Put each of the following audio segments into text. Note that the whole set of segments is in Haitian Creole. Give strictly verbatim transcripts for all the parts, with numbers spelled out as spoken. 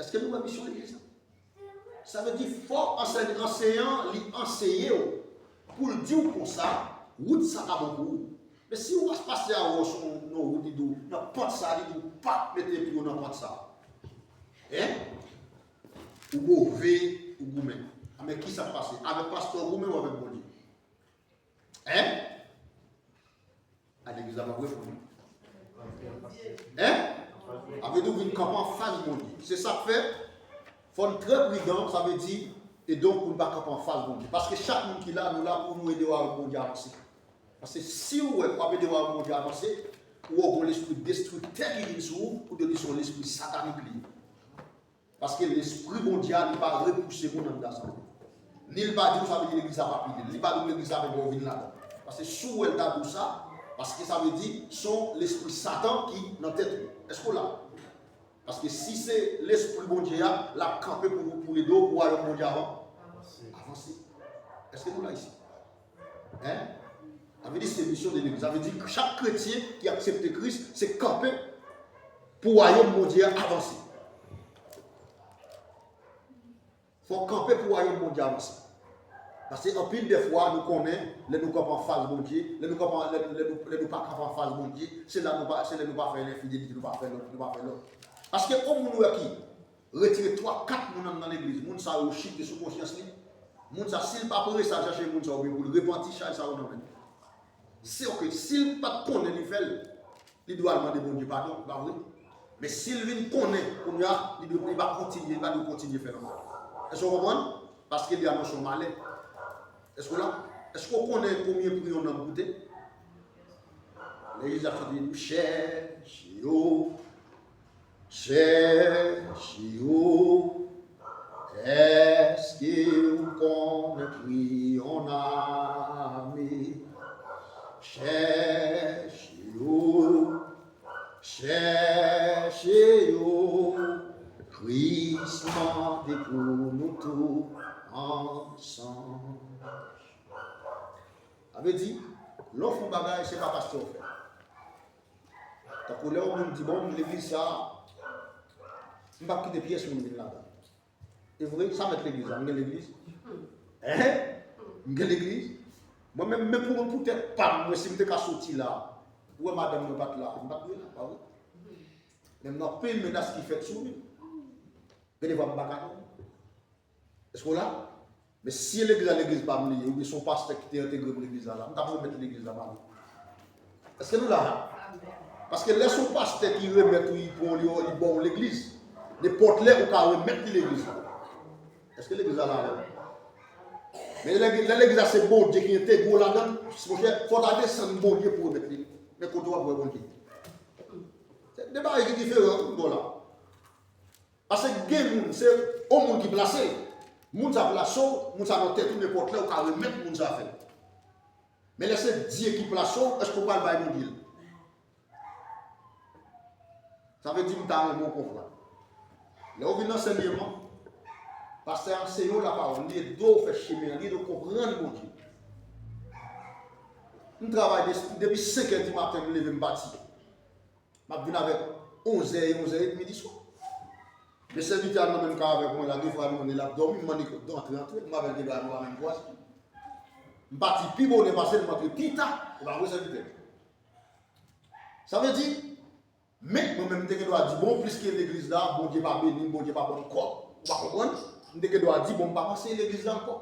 Èske nou wè misyon legliz la? Sa vle di fò ansèy- anseyan li anseye w pou l di w konsa, wout sa pa bon pou ou. Men si w pastè a wè w sou yon wout, li di w nan pant sa, li di w pa mete pye w nan pant sa. Hein? Ou move, ou goumen. A men ki sa k pase? Avèk pastè w goumen ou avèk Bondye? Hein? A legliz la p ap reponn. Hein? Avè di w vin kanpe anfas Bondye. Se sa k fè, fò n trè pridan, sa vle di, e donk pou n pa kanpe anfas Bondye. Paske chak moun ki la, nou la pou nou ede w avèk Bondye avanse. Paske si w wè w ap ede w avèk Bondye avanse, ou wè w gon lespri destriktè ki vin sou ou, pou te di se yon lespri satanik li ye. Paske lespri Bondye a, li pa repouse moun anndan sa. Ni l pa di w sa vle di legliz la pa pi bèl. Li pa di w legliz la pa bon vin ladan. Paske si w wè l ta di w sa, paske sa vle di se yon lespri Satan ki nan tèt ou. Èske w la? Paske si se lespri Bondye a, l ap kanpe pou, pou ede w pou wayòm Bondye avan avanse. Èske nou la isit? Hein? Sa vle di se misyon de legliz. Sa vle di chak kretyen ki aksepte Kris, se kanpe pou wayòm Bondye a avanse. Fò w kanpe pou wayòm Bondye avanse. Paske anpil de fwa nou konnen lè nou kanpe anfas Bondye, lè nou kanpe, lè, lè nou, lè nou pa kanpe anfas Bondye, se la nou pa, se lè nou pa fè lenfidelite, nou pa fè lòt, nou pa fè lòt. Paske yon moun ou wè ki retire twa, kat moun anndan legliz, moun sa yo chite sou konsyans li. Moun sa, si l pa prese al chache moun sa oubyen pou l repanti, chay sa yo nan men l. Se ok, si l pa t konnen li fè l, li dwe al mande Bondye padon, pa vre? Men si l vin konnen kounye a, li dwe, li pa kontinye, li pa dwe kontinye fè l ankò. Èske w konprann? Paske li anonse yon malè. Èske w la? Èske w konnen konbyen pri yon nanm koute? Legliz ap chante, nou chèche yo, chèche yo. Èske w konnen pri yon ame? Chèche yo, chèche yo. Kris mande pou nou tou ansanm. Sa vle di, lè w fè yon bagay, se pa pastè w fè. Tankou lè yon moun di, bon, legliz sa, m p ap kite pyès moun vin ladan. E vre, sa mèt legliz la, m gen legliz? Hein? M gen legliz? Mwen menm, men pou, pou tèt pa m, mwen, si m te ka soti la, ou wè madanm mwen pa t la, m pa t dwe la, pa vre? Men m nan anpil menas ki fèt sou mwen. Gen de fwa m pa ka non. Èske w la? Men si legliz la legliz pa m li ye, oubyen se yon pastè ki te entegre m legliz la, la, m t ap remèt legliz la ba li. Èske nou la? Paske lè se yon pastè ki remèt ou, li pran li, li ba w legliz, nenpòt lè ou ka remèt li legliz la. Èske legliz la la? Men lè, lè legliz la se Bondye ki entegre w ladan l, monchè, fò w ta desann Bondye pou remèt li. Men kote w ap wè Bondye? Se de bagay ki diferan, wi, bò la. Paske gen moun, se yon moun ki plase l. Moun sa plase w, moun sa nan tèt ou, nenpòt lè ou ka remèt moun sa fè l. Men lè se Dye ki plase w, èske w pral bay Bondye l? Sa vle di m ta renmen w konprann. Lè w vin nan ansèyman, pastè a anseye w lapawòl, li ede w fè chemen an, li ede w konprann Bondye. M travay de- depi senk è di maten, m leve, m pati. M ap vin avèk onz è, onz è edmi di swa. Men sèvitè a nan menm kay avèk mwen la, defwa li konnen l ap dòmi, m mande antre, antre, m avè l gen bagay nou pa menm kwaze. M pati pi bonè pase l, m antre pi ta, ou pa vre sèvitè? Sa vle di, men mwen menm m te gen dwa di, bon, pliske legliz la, Bondye pa beni m, Bondye pa ban m kòb, ou pa konprann? M te gen dwa di, bon, m pa p anseye legliz la ankò.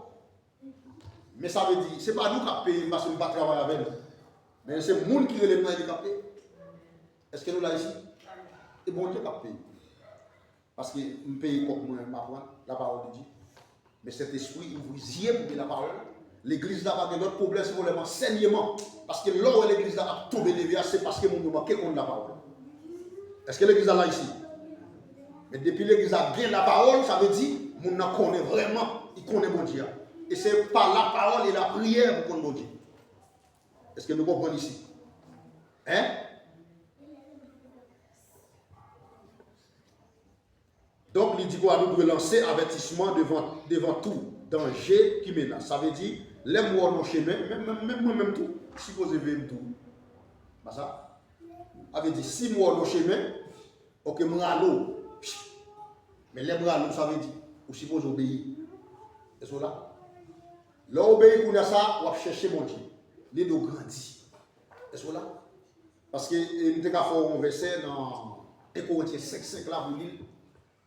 Men sa vle di, se pa nou k ap peye m paske m pa travay avè nou. Men se moun ki rele m nan, li k ap peye. Èske nou la isit? E Bondye k ap peye. Paske m peye kòb mwen, m aprann lapawòl de Dye. Men Sentespri ouvri zye m, gen lapawòl. Legliz la pa gen lòt pwoblèm, se pwoblèm ansèyman. Paske lè w wè legliz la ap tonbe leve a, se paske moun yo manke konn lapawòl. Èske legliz la la isit? Men depi legliz la gen lapawòl, sa vle di moun nan konnen vrèman, li konnen Bondye a. E se pa lapawòl e lapriyè pou konn Bondye. Èske nou konprann isit? Hein? Donk, li di konsa, nou dwe lanse avètisman devan, devan tou danje ki menas. Sa vle di, lè m wè w nan chemen, menm, menm, menm mwen menm tou, sipoze veye m tou. Pa sa? Sa vle di, si m wè w nan chemen, ok, m rale w. Men lè m rale w, sa vle di, ou sipoze obeyi. Èske w la? Lè w obeyi kounye a sa, w ap chèche Bondye. Li ede w grandi. Èske w la? Paske, e, m te ka fè w yon vèsè nan en Korentyen senk senk la pou li,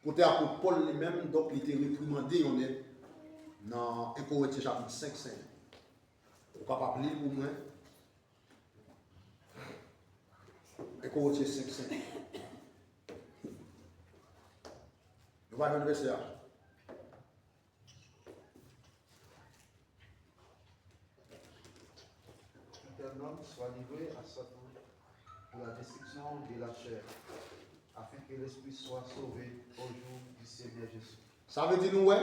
kote apot Pòl li menm, donk, li te reprimande yon nèg nan en Korentyen chapit senk senk. Ou kapab li l pou mwen. En Korentyen senk senk. Nou va jwenn vèsè a. Qu'aucun homme soit livré à Satan pour la destruction de la chair, afin que l'esprit soit sauvé au jour du Seigneur Jésus. Sa vle di nou wè,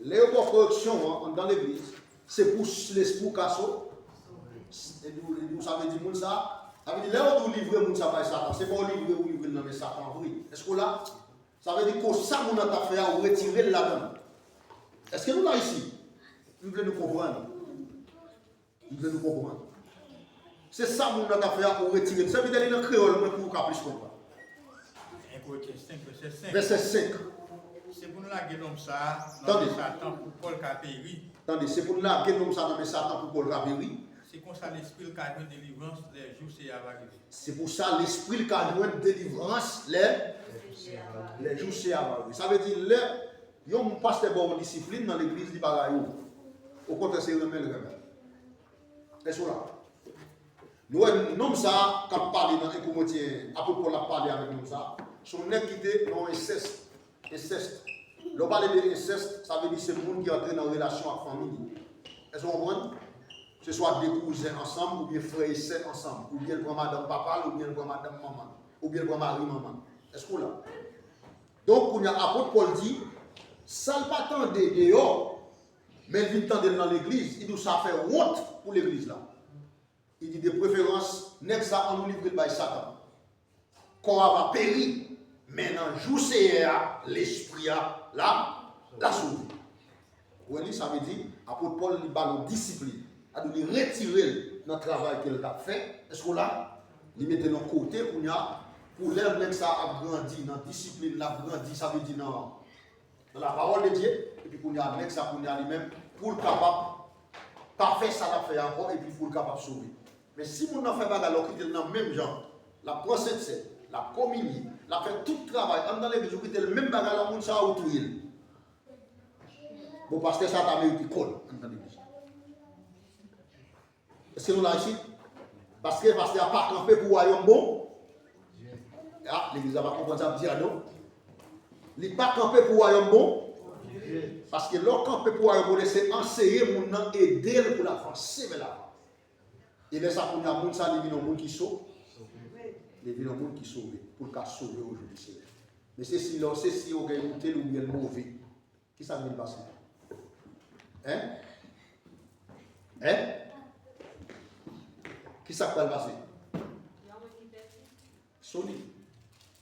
lè yo ba w koreksyon an anndan legliz, se pou lespri w ka so. Sa vle di moun sa, sa vle di lè yo di w livre moun sa bay Satan, se pa w livre ou livre l nan men Satan vre. Èske w la? Sa vle di ke sa moun nan t ap fè a, ou retire l ladan l. Èske nou la isit? M vle nou konprann. M vle nou konprann. Se sa moun nan t ap fè a, ou retire l. Sèvitè, li nan kreyòl mwen pou ou ka plis konprann. En Korentyen senk, vèsè senk. Vèsè senk. Se pou n lage nonm sa a nan men Satan pou kò l ka peri. Tande, se pou n lage nonm sa a nan men Satan pou kò l ka peri. Se konsa lespri l ka jwenn delivrans lè jou Seyè a va rive. Se pou sa lespri l ka jwenn delivrans lè, lè jou Seyè a va rive. Sa vle di, lè yon pastè ba w yon disiplin nan legliz, li pa rayi w. Okontrè, se renmen l renmen w. Èske w la? Nou wè nonm sa a k ap pale nan en Korentyen, apot Pòl ap pale avèk nonm sa a, se yon nèg ki te nan yon ensèst. Ensèst. Lè w pale de ensèst, sa vle di se moun ki antre nan relasyon ak fanmi li. Èske w konprann? Se swa de kouzen ansanm, oubyen frè e sè ansanm, oubyen l pran madanm papa l, oubyen l pran madanm manman l, oubyen l pran mari manman l. Èske w la? Donk, kounye a, apot Pòl di, sa l pa tande deyò, men l vin tande l nan legliz, li di w sa fè wont pou legliz la. Li di, de preferans, nèg sa, ann nou livre l bay Satan. Kò a va peri, men nan jou Seyè a, lespri a, la, la sove. Ou wè li, sa vle di, apot Pòl, li ba l yon disiplin. Sa vle di, li retire l nan travay ke l t ap fè. Èske w la? Li mete l yon kote, kounye a, pou lè nèg sa ap grandi nan disiplin, l ap grandi, sa vle di nan nan la pawòl de Dye, epi kounye a, nèg sa kounye a li menm, pou l kapab pa fè sa l ap fè a ankò, epi pou l kapab sove. Men si moun nan fè bagay la, ou kite l nan menm jan, l ap pran sentsèn, l ap kominye, l ap fè tout travay anndan legliz, ou kite l menm bagay la, moun sa a, ou touye l. Bon, pastè sa a ta merite kò l anndan legliz la. Èske nou la isit? Paske pastè a pa kanpe pou wayòm bon. A, legliz la pa konprann sa m di a non. Li pa kanpe pou wayòm bon. Paske lè w kanpe pou wayòm bon, se anseye moun nan, ede l pou l avanse vè lavan. E lè sa kounye a, moun sa li vin yon moun ki so, li vin yon moun ki sove, pou l ka sove ojou di Senyè. Men se si lè w se si yo gen moute l oubyen l move. Kisa k vin pase? Hein? Hein? Kisa k pral pase? Solid.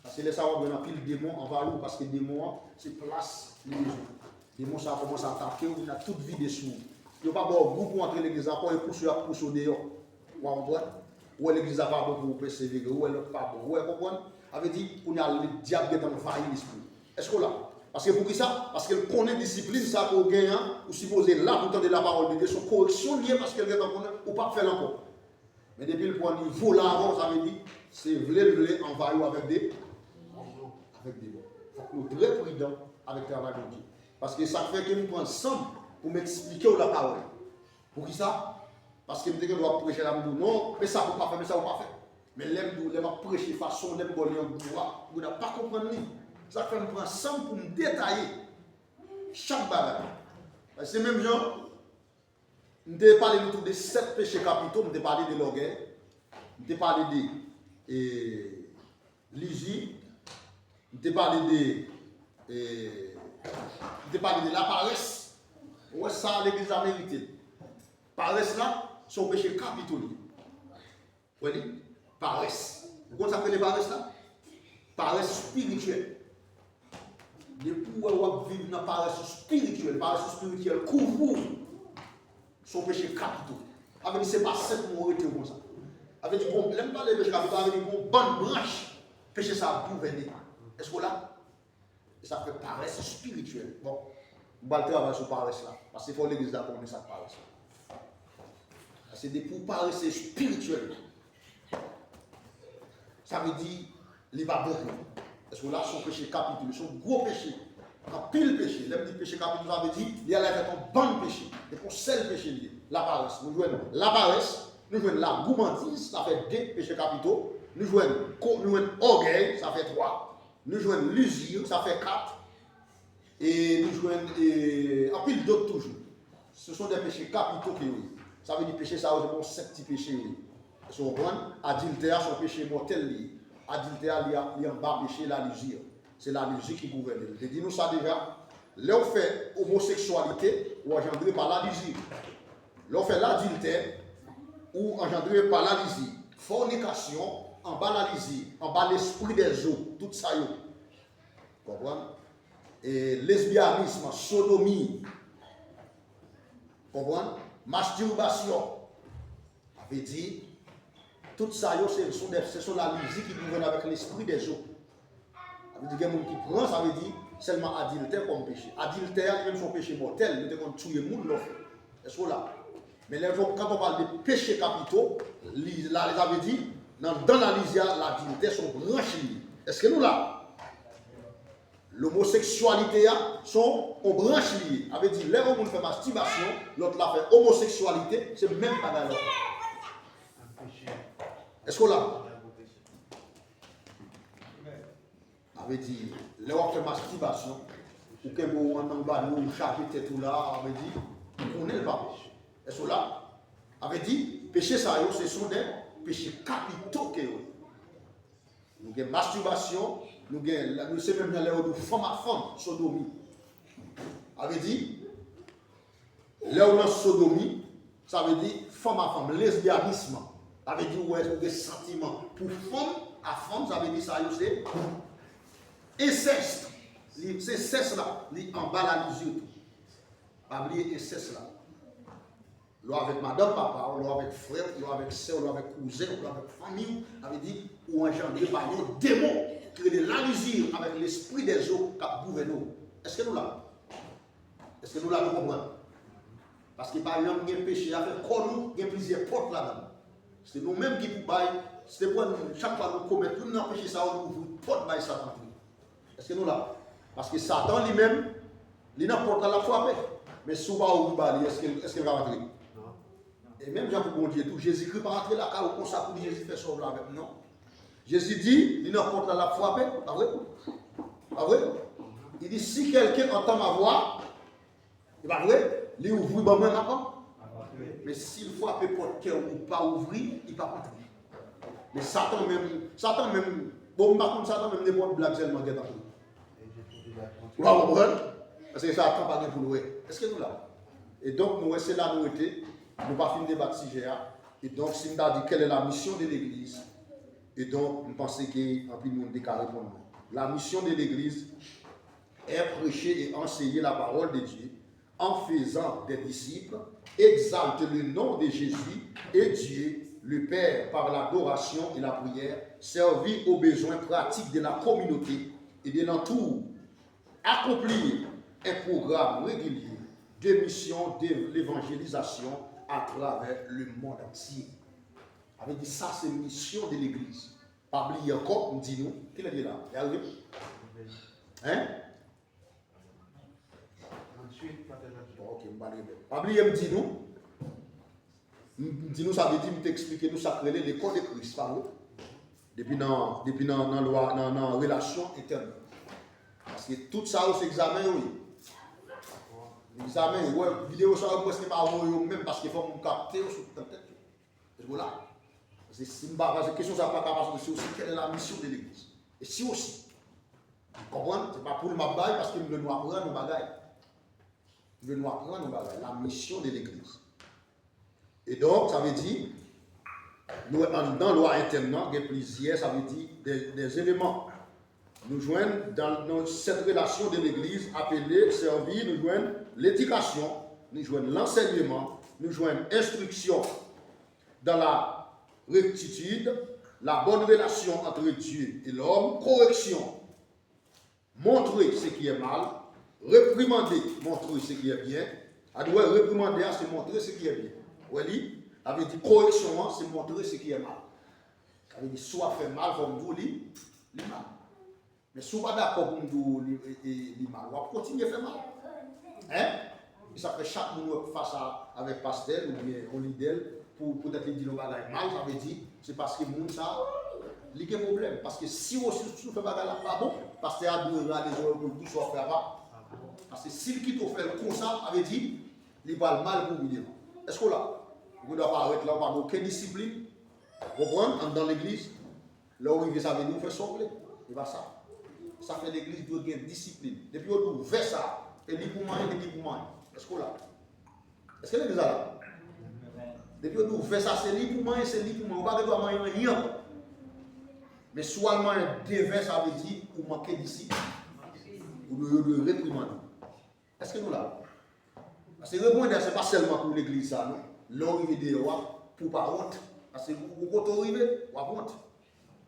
Paske lè sa w ap jwenn anpil demon anvayi w, paske demon an, se plas li bezwen. Demon sa a kòmanse atake w, vin ap tout vide sou ou. Yo pa ba w gou pou w antre legliz la ankò, e pouse y ap pouse w deyò. Ou pa konprann? Ou wè legliz la pa bon pou ou pèsevere, ou wè lòt pa bon, ou wè, konprann? Sa vle di, kounye a, dyab gentan anvayi lespri w. Èske w la? Paske poukisa? Paske l konnen disiplin sa ke w genyen an, ou sipoze la pou tande lapawòl de Dye, se yon koreksyon l ye paske l gentan konnen ou p ap fè l ankò. Men depi l pran nivo la avè w, sa vle di, se vle l vle anvayi w avèk de, avèk demon. Fòk nou trè pridan avèk travay Bondye. Paske sa k fè ke m pran san m pou m eksplike w lapawòl. Poukisa? Paske m te gen dwa ap preche la, m di w, non, men sa pou w pa fè, men sa pou w pa fè. Men lè m di w, lè m ap preche fason, lè m ba w li an gwo a, ou gen dwa pa konprann li. Sa k fè m pran san m pou m detaye chak bagay. Se menm jan, m te pale nou tou de sèt peche kapito, m te pale de lògèy, m te pale de, e, lizid, m te pale de, e, m te pale de laparès. Ou wè sa legliz la merite l. Parès la, se yon peche kapito li ye. Ou wè li? Parès. Ou konn sa k rele parès la? Parès espirityèl. Depi w wè w ap viv nan parès espirityèl, parès espirityèl kouvri w. Se yon peche kapito. Sa vle di se pa senpman w rete w konsa. Sa vle di, bon, lè m pale de peche kapito, sa vle di gon bann branch peche sa ap gouvène. Èske w la? E sa fè parès espirityèl. Bon, m pral travay sou parès la. Paske fò legliz la konnen sa k parès la. Paske depi w parese espirityèlman, sa vle di li pa bon pou ou. Èske w la? Se yon peche kapito, se yon gwo peche. Anpil peche. Lè m di peche kapito, sa vle di li ale avèk yon bann peche. Se pa yon sèl peche li ye. Laparès. Nou jwenn laparès, nou jwenn lagoumandiz, sa fè de peche kapito. Nou jwenn ko-, nou jwenn ògèy, sa fè twa. Nou jwenn lizir, sa fè kat. E nou jwenn, e, anpil dòt toujou. Se sont des péchés capitaux ke yo ye. Sa vle di peche sa yo, se pa yon senp ti peche yo ye. Èske w konprann? Adiltè a se yon peche mòtèl li ye. Adiltè a, li a, li anba peche lalizi. Se lalizi ki gouvène l. M te di nou sa deja. Lè w fè omoseksyalite, ou anjandre pa lalizi. Lè w fè ladiltè, ou anjandre pa lalizi. Fònikasyon, anba lalizi, anba lespri dèzo, tout sa yo. Konprann? E lesbyanis, sodomi. Konprann? Mastibasyon. Sa vle di, tout sa yo, se, se, se, se lalizi ki gouvène avèk lespri dèzo. Sa vle di, gen moun ki pran, sa vle di, sèlman adiltè kòm peche. Adiltè a, li menm, se yon peche mòtèl. Yo te konn touye moun lè w fè. Èske w la? Men lè, quand on parle de péchés capitaux, li, la, sa vle di, nan, dans la lizya, ladiltè se yon branch li ye. Èske nou la? Lomoseksyalite a, se yon, yon branch li ye. Sa vle di, lè yon moun fè mastibasyon, lòt la fè omoseksyalite, se menm bagay la. Èske w la? Sa vle di, lè w ap fè mastibasyon, ou kenbe w anndan bani w, ou chaje tèt ou la, sa vle di, ou konnen l pa bon. Èske w la? Sa vle di, peche sa yo, se sont des péchés capitaux ke yo ye. Nou gen mastibasyon, nou gen, nou se menm jan lè yo di w fanm a fanm, sodomi. Sa vle di, lè w nan sodomi, sa vle di fanm a fanm, lesbyanis. Sa vle di ou wè, ou gen santiman pou fanm a fanm, sa vle di sa yo se ensès. Li, se ensès la, li anba lalizi tou. Pa bliye ensès la. Lè w avèk madanm papa w, lè w avèk frè w, lè w avèk sè w, lè w avèk kouzen w, lè w avèk fanmi w, sa vle di ou anjandre pa yon demon ki rele lalizi avèk lespri dèzo k ap gouvène w. Èske nou la? Èske nou la, nou konprann? Paske pa janm gen peche a fè kò nou gen plizyè pòt ladan l. Se nou menm ki pou bay, se pou nou, chak fwa nou komèt youn nan peche sa yo, nou ouvri pòt bay Satan antre. Èske nou la? Paske Satan li menm, li nan pòt la, l ap frape. Men si w pa ouvri ba li, èske, èske l ka rantre? E menm jan pou Bondye tou, Jezikri pa rantre lakay ou konsa pou di Jezi fè sa w vle avè m, non. Jezi di, li nan pòt la, l ap frape, pa vre? Pa vre? Li di, si quelqu'un entend ma voix, e pa vre? Li ouvri ban mwen, m ap antre. Men si l frape pòt kè w, ou pa ouvri, li p ap antre. Men Satan menm, Satan menm, bon, m pa konn Satan menm, nenpòt blag sèlman gentan tou. Ou pa konprann? Paske Satan pa gen pou l wè. Èske nou la? E donk, nou wè se la nou rete. Nou pa fin debat sijè a. E donk, si m ta di, quelle est la mission de l'église? E donk, m panse ke anpil moun te ka reponn mwen. La mission de l'église est prêcher et enseigner la parole de Dieu en faisant des disciples, exalter le nom de Jésus et Dieu le Père par l'adoration et la prière, servir aux besoins pratiques de la communauté et de l'entour, accomplir un programme régulier de mission de l'évangélisation à travers le monde entier. Sa vle di sa se misyon de legliz. Pa bliye ankò, m di nou, kilè l ye la? Li arive? Hein? Bon, ok, m pa rive. Pa bliye m di nou, m di nou, sa vle di m te eksplike nou sa k rele le corps de Christ, pa vre? Depi nan, depi nan, nan lwa, nan, nan relasyon entèn. Paske tout sa yo se egzamen yo ye. Egzamen yo. Wè, videyo sa yo prèske pa voye yo menm paske fò moun kapte yo sou tèt yo. Èske w la? Paske si m pa, paske kesyon sa pa ka pa soti si w si, quelle est la mission de l'église? E si w si, konprann? Se pa poul m ap bay, paske m vle nou aprann yon bagay. M vle nou aprann yon bagay. La mission de l'église. E donk, sa vle di, nou wè anndan lwa entèn nan, gen plizyè, sa vle di, de, des éléments. Nou jwenn dans, dans cette relation de l'église appelée servir, nou jwenn ledikasyon, nou jwenn lansèyman, nou jwenn enstriksyon dans la rectitude, la bonne relation entre Dieu et l'homme, koreksyon. Montrer ce qui est mal, réprimander, montrer ce qui est bien. A di, wè, reprimande a, se montrer ce qui est bien. Wè li, sa vle di koreksyon an, se montrer ce qui est mal. Sa vle di, si w ap fè mal, fò m di w li, li mal. Men si w pa dakò pou m di w li, e, e, li mal, w ap kontinye fè mal. Hein? E sa fè chak moun w ap fas a, avèk pastè l oubyen yon lidè l, pou poutèt li di yon bagay mal, sa vle di, se paske moun sa a, li gen pwoblèm. Paske si w, si w fè bagay la pa bon, pastè a dwe rale zòrèy pou l di w sa w ap fè a pa. Paske si l kite w fè l konsa, sa vle di, li pral mal pou w pi devan. Èske w la? Ou gen dwa parèt la, ou pa gen okenn disiplin. Ou konprann? Anndan legliz, lè w rive, sa vle di w fè sa w vle. E pa sa. Sa fè legliz dwe gen disiplin. Depi yo di w vè sa, e li pou manyen, depi pou manyen. Èske w la? Èske legliz la la? Depi yo di w vè sa, se li pou manyen, se li pou manyen. Ou pa gen dwa manyen anyen ankò. Men si w al manyen de vè, sa vle di ou manke disiplin. Ou dwe, yo dwe reprimande w. Èske nou la? Paske reprimande a, se pa sèlman pou legliz sa, non. Lè w rive deyò a, pou w pa wont. Paske ou kote w rive, w ap wont.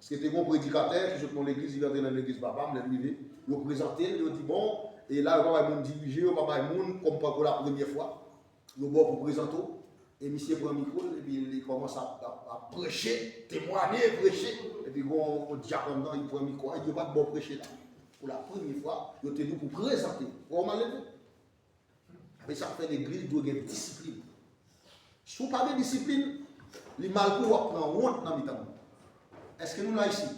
Paske te gen yon predikatè ki sot nan legliz, li rantre nan legliz papa m, lè l rive, yo prezante l, yo di, bon, e la, yo pa bay moun dirije, yo pa bay moun, kòm tankou la premyè fwa, yo ba w pou prezante w, e misye pran mikwo l, epi li kòmanse ap, ap, ap preche, temwaye, preche, epi gen yon, yon dyakòn nan, li pran mikwo a, li di, yo pa t ba w preche la. Pou la premyè fwa, yo te di w pou prezante w. Wè w mal leve? Sa vle di sa k fè legliz dwe gen disiplin. Si w pa gen disiplin, li mal pou w, w ap pran wont nan mitan moun. Èske nou la isit?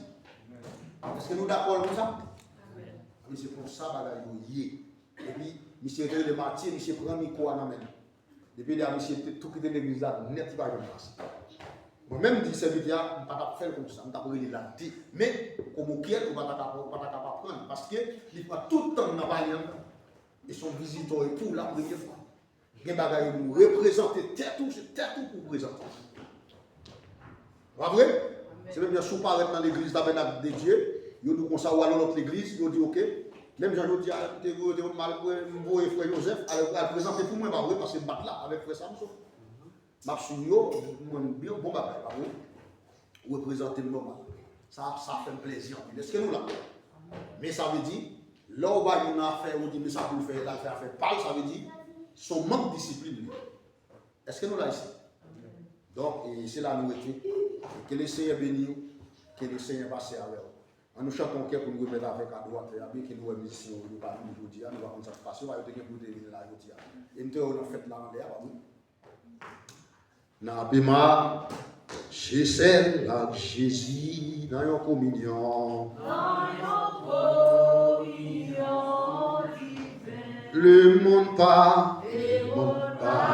Èske nou dakò konsa? Ebyen, se konsa bagay yo ye. Epi, misye rete rele Matye, misye pran mikwo a nan men l. Depi lè a, misye te tou kite legliz la nèt, li pa janm pase. Mwen menm, m di sèvitè a, m pa t ap fè l konsa, m t ap rele l al di. Men, kòm ou kyèt, ou pa ta ka, ou pa ta ka pa pran l, paske li pran tout tan l nan pale anndan. E se yon vizitè w ye pou la premyè fwa. Gen bagay yo di w reprezante tèt ou, se tèt ou pou w prezante. Pa vre? Se menm jan si w parèt nan legliz Tabènak de Dye, yo di w konsa, ou al yon lòt legliz, yo di, oke. Menm jan jodi a, te, yo te mal, m voye frè Joseph, al, al prezante pou mwen, pa vre, paske m pa t la avèk frè Samson. M ap swiv yo, m wè n byen bon bagay, pa vre? Ou reprezante m nòmal. Sa, sa fè m plezi anpil. Èske nou la? Men sa vle di, lè w bay moun nan afè, ou di, men sa pou l fè, l al fè afè pa l, sa vle di, se yon mank disiplin li. Èske nou la isit? Donk, e se la nou rete. Ke le Senyè beni w, ke le Senyè pase avè w. An nou chante yon kè pou nou remèt avèk adorasyon an, byen ke nou wè mizisyen yo, yo pa vini jodi a, nou pa konn sa k pase, yo te gen pou yo te vini la jodi a. E m te wè yo nan fèt la anlè a, pa vre? N a ap mache sèl ak Jezi nan yon kominyon. Nan yon kominyon diven. Lemonn pa, lemonn pa